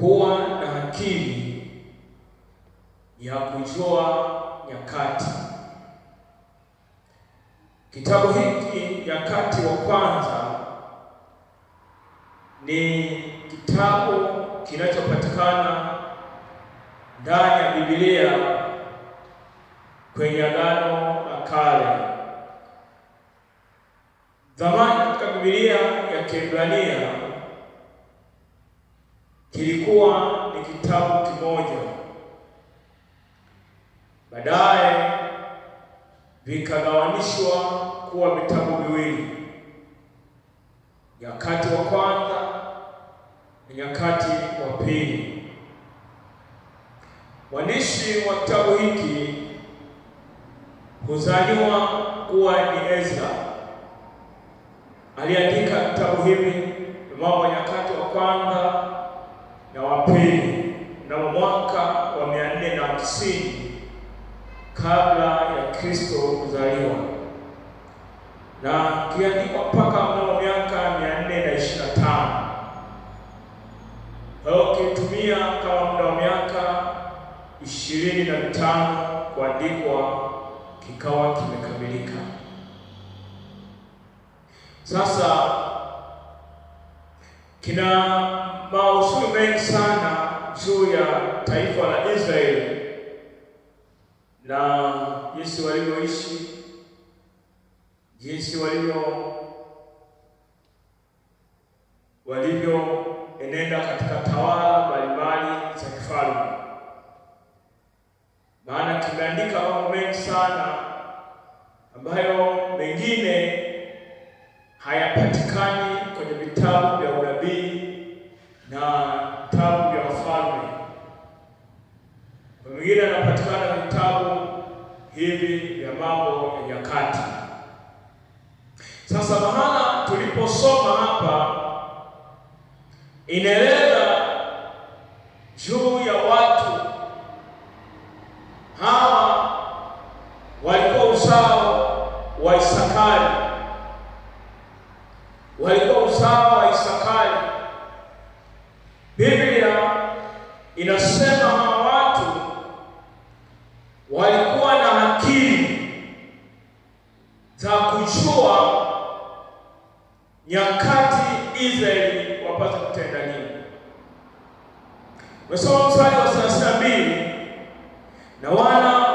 Kuwa na akili ya kujua nyakati. Kitabu hiki Nyakati wa Kwanza ni kitabu kinachopatikana ndani ya Biblia kwenye Agano la Kale. Zamani katika Biblia ya Kiebrania kilikuwa ni kitabu kimoja, baadaye vikagawanishwa kuwa vitabu viwili, Nyakati wa Kwanza na Nyakati wa Pili. Mwandishi wa kitabu hiki huzaniwa kuwa ni Ezra. Aliandika kitabu hivi Mambo ya Nyakati wa Kwanza na wa Pili mnamo mwaka wa 450 kabla ya Kristo kuzaliwa, na kiandikwa mpaka mnamo miaka 425. Kwa hiyo kitumia kama muda wa miaka 25 kuandikwa, kikawa kimekamilika. Sasa kina mausui mengi sana juu ya taifa la Israeli na jinsi walivyoishi, jinsi walivyoenenda katika tawala mbalimbali za kifalme. Maana kimeandika mambo mengi sana ambayo mengine hayapatikani kwenye vitabu vya unabii na vitabu vya wafalme. Mengine yanapatikana vitabu hivi vya Mambo ya Nyakati. Sasa mahala tuliposoma hapa inaeleza juu ya watu hawa walikuwa uzao wa Isakari. Walikuwa uzao wa Isakari. Biblia inasema hawa watu walikuwa na akili za kujua nyakati Israeli wapata kutenda nini. Umesoma mstari wa 32, na wana